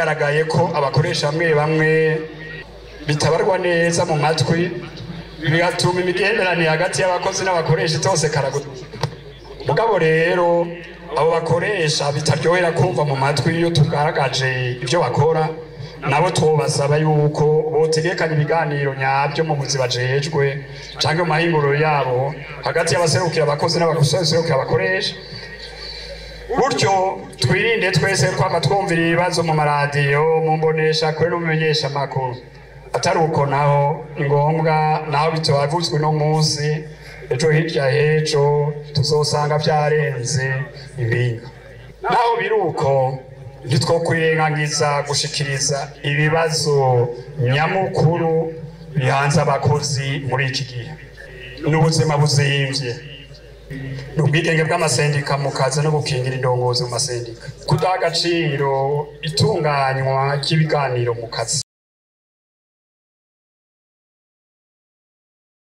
Vyagaragaye ko abakoresha bamwe bamwe bitabarwa neza mu matwi, bigatuma imigenderanire hagati y'abakozi n'abakoresha itosekara. Mugabo rero abo bakoresha bitaryohera kumva mu matwi iyo tugaragaje ibyo bakora, nabo twobasaba yuko botegekanya ibiganiro nyabyo mu buzi bajejwe canke mu mahinguriro yabo hagati y'abaserukira abakozi n'abaserukira abakoresha, gutyo twirinde twese kwama twumvira ibibazo mu maradiyo, mu mbonesha kure no mu menyeshamakuru. Atari uko naho ni ngombwa, naho bitavuzwe uno munsi, ejo hirya h'ejo tuzosanga vyarenze ibinga. Naho biri uko, ntitwokwirengagiza gushikiriza ibibazo nyamukuru bihanze abakozi muri iki gihe: n'ubuzima buzimvye, n'ubwigenge bw'amasendika mu kazi no gukingira indongozi mu masendika, kudaha agaciro itunganywa ry'ibiganiro mu kazi.